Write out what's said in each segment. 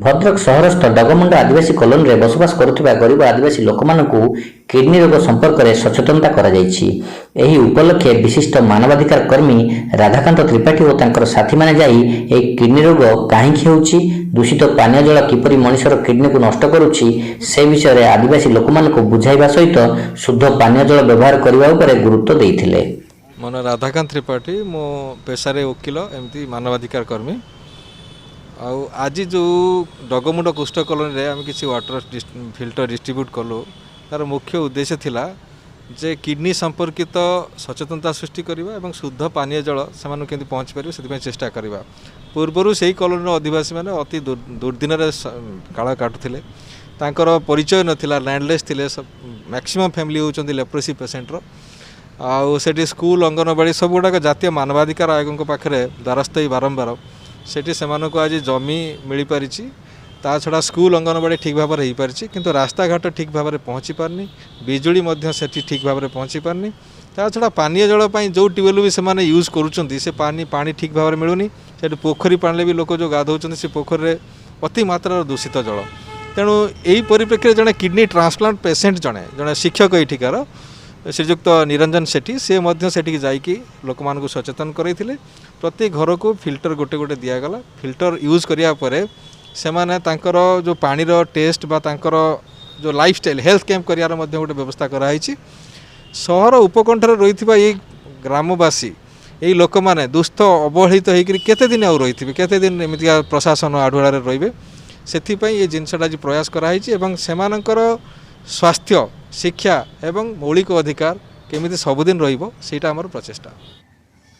ଭଦ୍ରକ ସହରସ୍ଥ ଡଗମୁଣ୍ଡ ଆଦିବାସୀ କଲୋନୀରେ ବସବାସ କରୁଥିବା ଗରିବ ଆଦିବାସୀ ଲୋକମାନଙ୍କୁ କିଡନୀ ରୋଗ ସମ୍ପର୍କରେ ସଚେତନତା କରାଯାଇଛି। ଏହି ଉପଲକ୍ଷେ ବିଶିଷ୍ଟ ମାନବାଧିକାର କର୍ମୀ ରାଧାକାନ୍ତ ତ୍ରିପାଠୀ ଓ ତାଙ୍କର ସାଥୀମାନେ ଯାଇ ଏହି କିଡନୀ ରୋଗ କାହିଁକି ହେଉଛି, ଦୂଷିତ ପାନୀୟ ଜଳ କିପରି ମଣିଷର କିଡନୀକୁ ନଷ୍ଟ କରୁଛି, ସେ ବିଷୟରେ ଆଦିବାସୀ ଲୋକମାନଙ୍କୁ ବୁଝାଇବା ସହିତ ଶୁଦ୍ଧ ପାନୀୟ ଜଳ ବ୍ୟବହାର କରିବା ଉପରେ ଗୁରୁତ୍ୱ ଦେଇଥିଲେ। ମୋ ନାଁ ରାଧାକାନ୍ତ ତ୍ରିପାଠୀ। ମୁଁ ପେଶାରେ ଓକିଲ, ଏମିତି ମାନବାଧିକାର କର୍ମୀ। ଆଉ ଆଜି ଯେଉଁ ଡଗମୁଣ୍ଡ କୁଷ୍ଠ କଲୋନୀରେ ଆମେ କିଛି ୱାଟର ଫିଲ୍ଟର ଡିଷ୍ଟ୍ରିବ୍ୟୁଟ୍ କଲୁ, ତା'ର ମୁଖ୍ୟ ଉଦ୍ଦେଶ୍ୟ ଥିଲା ଯେ କିଡ଼ନୀ ସମ୍ପର୍କିତ ସଚେତନତା ସୃଷ୍ଟି କରିବା ଏବଂ ଶୁଦ୍ଧ ପାନୀୟ ଜଳ ସେମାନଙ୍କୁ କେମିତି ପହଞ୍ଚି ପାରିବ, ସେଥିପାଇଁ ଚେଷ୍ଟା କରିବା। ପୂର୍ବରୁ ସେଇ କଲୋନୀର ଅଧିବାସୀମାନେ ଅତି ଦୁର୍ଦିନରେ କାଳ କାଟୁଥିଲେ। ତାଙ୍କର ପରିଚୟ ନଥିଲା, ଲ୍ୟାଣ୍ଡଲେସ୍ ଥିଲେ। ମ୍ୟାକ୍ସିମମ୍ ଫ୍ୟାମିଲି ହେଉଛନ୍ତି ଲେପ୍ରୋସି ପେସେଣ୍ଟର। ଆଉ ସେଠି ସ୍କୁଲ, ଅଙ୍ଗନବାଡ଼ି ସବୁଗୁଡ଼ାକ ଜାତୀୟ ମାନବାଧିକାର ଆୟୋଗଙ୍କ ପାଖରେ ଦ୍ୱାରସ୍ଥ ହେଇ ବାରମ୍ବାର ସେଠି ସେମାନଙ୍କୁ ଆଜି ଜମି ମିଳିପାରିଛି। ତା ଛଡ଼ା ସ୍କୁଲ, ଅଙ୍ଗନବାଡ଼ି ଠିକ୍ ଭାବରେ ହେଇପାରିଛି, କିନ୍ତୁ ରାସ୍ତାଘାଟ ଠିକ୍ ଭାବରେ ପହଞ୍ଚି ପାରୁନି। ବିଜୁଳି ମଧ୍ୟ ସେଠି ଠିକ୍ ଭାବରେ ପହଞ୍ଚି ପାରୁନି। ତା ଛଡ଼ା ପାନୀୟ ଜଳ ପାଇଁ ଯେଉଁ ଟ୍ୟୁବୱେଲ୍ ବି ସେମାନେ ୟୁଜ୍ କରୁଛନ୍ତି, ସେ ପାଣି ଠିକ୍ ଭାବରେ ମିଳୁନି। ସେଠି ପୋଖରୀ ପାଣିରେ ବି ଲୋକ ଯେଉଁ ଗାଧୋଉଛନ୍ତି, ସେ ପୋଖରୀରେ ଅତି ମାତ୍ରାର ଦୂଷିତ ଜଳ। ତେଣୁ ଏହି ପରିପ୍ରେକ୍ଷୀରେ ଜଣେ କିଡ଼ନୀ ଟ୍ରାନ୍ସପ୍ଲାଣ୍ଟ ପେସେଣ୍ଟ, ଜଣେ ଜଣେ ଶିକ୍ଷକ ଏଠିକାର, ଶ୍ରୀଯୁକ୍ତ ନିରଞ୍ଜନ ସେଠୀ, ସେ ମଧ୍ୟ ସେଠିକି ଯାଇକି ଲୋକମାନଙ୍କୁ ସଚେତନ କରାଇଥିଲେ। ପ୍ରତି ଘରକୁ ଫିଲ୍ଟର ଗୋଟେ ଗୋଟେ ଦିଆଗଲା। ଫିଲ୍ଟର ୟୁଜ୍ କରିବା ପରେ ସେମାନେ ତାଙ୍କର ଯେଉଁ ପାଣିର ଟେଷ୍ଟ ବା ତାଙ୍କର ଯେଉଁ ଲାଇଫଷ୍ଟାଇଲ୍, ହେଲ୍ଥ କ୍ୟାମ୍ପ କରିବାର ମଧ୍ୟ ଗୋଟେ ବ୍ୟବସ୍ଥା କରାହେଇଛି। ସହର ଉପକଣ୍ଠରେ ରହିଥିବା ଏଇ ଗ୍ରାମବାସୀ, ଏଇ ଲୋକମାନେ ଦୁସ୍ଥ ଅବହେଳିତ ହେଇକରି କେତେ ଦିନ ଆଉ ରହିଥିବେ? କେତେ ଦିନ ଏମିତିକା ପ୍ରଶାସନ ଆଢ଼ୁଆଳରେ ରହିବେ? ସେଥିପାଇଁ ଏ ଜିନିଷଟା ଆଜି ପ୍ରୟାସ କରାହେଇଛି ଏବଂ ସେମାନଙ୍କର ସ୍ୱାସ୍ଥ୍ୟ, ଶିକ୍ଷା ଏବଂ ମୌଳିକ ଅଧିକାର କେମିତି ସବୁଦିନ ରହିବ, ସେଇଟା ଆମର ପ୍ରଚେଷ୍ଟା।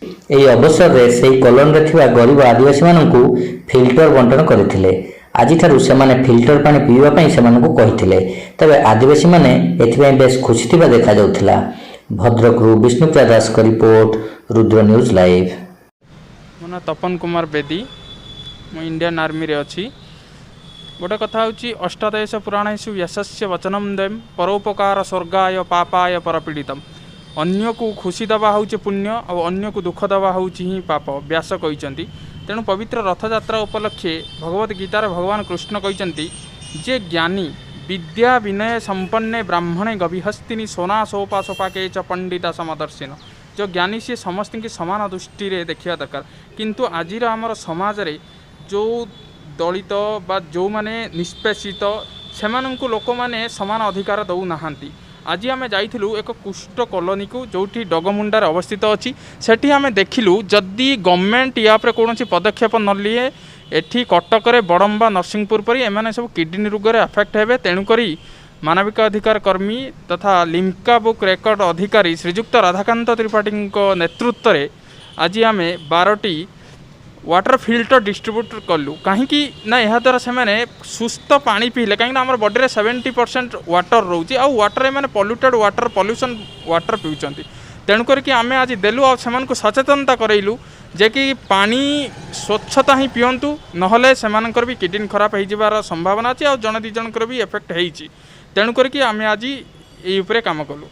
ଏହି ଅବସରରେ ସେହି କଲୋନୀରେ ଥିବା ଗରିବ ଆଦିବାସୀମାନଙ୍କୁ ଫିଲ୍ଟର ବଣ୍ଟନ କରିଥିଲେ। ଆଜିଠାରୁ ସେମାନେ ଫିଲ୍ଟର ପାଣି ପିଇବା ପାଇଁ ସେମାନଙ୍କୁ କହିଥିଲେ। ତେବେ ଆଦିବାସୀମାନେ ଏଥିପାଇଁ ବେଶ୍ ଖୁସି ଥିବା ଦେଖାଯାଉଥିଲା। ଭଦ୍ରକରୁ ବିଷ୍ଣୁପ୍ରିୟା ଦାସଙ୍କ ରିପୋର୍ଟ, ରୁଦ୍ର ନ୍ୟୁଜ୍ ଲାଇଭ୍। ମୋ ନାଁ ତପନ କୁମାର ବେଦୀ। ମୁଁ ଇଣ୍ଡିଆନ୍ ଆର୍ମିରେ ଅଛି। ଗୋଟେ କଥା ହେଉଛି, ଅଷ୍ଟାଦଶ ପୁରାଣେଷୁ ବ୍ୟାସସ୍ୟ ବଚନମ ଦ୍ୱୟମ୍, ପରୋପକାର ସ୍ୱର୍ଗାୟ ପାପାୟ ପରପୀଡ଼ିତମ୍। ଅନ୍ୟକୁ ଖୁସି ଦେବା ହେଉଛି ପୁଣ୍ୟ ଆଉ ଅନ୍ୟକୁ ଦୁଃଖ ଦେବା ହେଉଛି ହିଁ ପାପ, ବ୍ୟାସ କହିଛନ୍ତି। ତେଣୁ ପବିତ୍ର ରଥଯାତ୍ରା ଉପଲକ୍ଷେ ଭଗବତ ଗୀତାରେ ଭଗବାନ କୃଷ୍ଣ କହିଛନ୍ତି ଯେ ଜ୍ଞାନୀ ବିଦ୍ୟା ବିନୟ ସମ୍ପନ୍ନେ ବ୍ରାହ୍ମଣେ ଗବିହସ୍ତିନି ସୋନା ସୋପା ସୋପାକେ ଚ ପଣ୍ଡିତା ସମଦର୍ଶିନ। ଯେଉଁ ଜ୍ଞାନୀ, ସିଏ ସମସ୍ତଙ୍କୁ ସମାନ ଦୃଷ୍ଟିରେ ଦେଖିବା ଦରକାର। କିନ୍ତୁ ଆଜିର ଆମର ସମାଜରେ ଯେଉଁ ଦଳିତ ବା ଯେଉଁମାନେ ନିଷ୍ପେଷିତ, ସେମାନଙ୍କୁ ଲୋକମାନେ ସମାନ ଅଧିକାର ଦେଉନାହାନ୍ତି। ଆଜି ଆମେ ଯାଇଥିଲୁ ଏକ କୁଷ୍ଠ କଲୋନୀକୁ, ଯେଉଁଠି ଡଗମୁଣ୍ଡାରେ ଅବସ୍ଥିତ ଅଛି। ସେଠି ଆମେ ଦେଖିଲୁ, ଯଦି ଗଭର୍ଣ୍ଣମେଣ୍ଟ ୟା ଉପରେ କୌଣସି ପଦକ୍ଷେପ ନ ନିଏ, ଏଠି କଟକରେ ବଡ଼ମ୍ବା, ନରସିଂହପୁର ପରି ଏମାନେ ସବୁ କିଡ଼ନୀ ରୋଗରେ ଆଫେକ୍ଟ ହେବେ। ତେଣୁକରି ମାନବିକ ଅଧିକାର କର୍ମୀ ତଥା ଲିମ୍କା ବୁକ୍ ରେକର୍ଡ଼ ଅଧିକାରୀ ଶ୍ରୀଯୁକ୍ତ ରାଧାକାନ୍ତ ତ୍ରିପାଠୀଙ୍କ ନେତୃତ୍ୱରେ ଆଜି ଆମେ 12ଟି ୱାଟର ଫିଲ୍ଟର ଡିଷ୍ଟ୍ରିବ୍ୟୁଟ୍ କଲୁ। କାହିଁକି ନା ଏହାଦ୍ୱାରା ସେମାନେ ସୁସ୍ଥ ପାଣି ପିଇଲେ, କାହିଁକିନା ଆମର ବଡ଼ିରେ 70% ୱାଟର ରହୁଛି ଆଉ ୱାଟର ଏମାନେ ପଲ୍ୟୁଟେଡ଼ ୱାଟର, ପଲ୍ୟୁସନ୍ ୱାଟର ପିଉଛନ୍ତି। ତେଣୁ କରିକି ଆମେ ଆଜି ଦେଲୁ ଆଉ ସେମାନଙ୍କୁ ସଚେତନତା କରାଇଲୁ ଯେ କି ପାଣି ସ୍ୱଚ୍ଛତା ହିଁ ପିଅନ୍ତୁ, ନହେଲେ ସେମାନଙ୍କର ବି କିଡ଼ନୀ ଖରାପ ହେଇଯିବାର ସମ୍ଭାବନା ଅଛି ଆଉ ଜଣେ ଦୁଇ ଜଣଙ୍କର ବି ଏଫେକ୍ଟ ହେଇଛି। ତେଣୁ କରିକି ଆମେ ଆଜି ଏଇ ଉପରେ କାମ କଲୁ।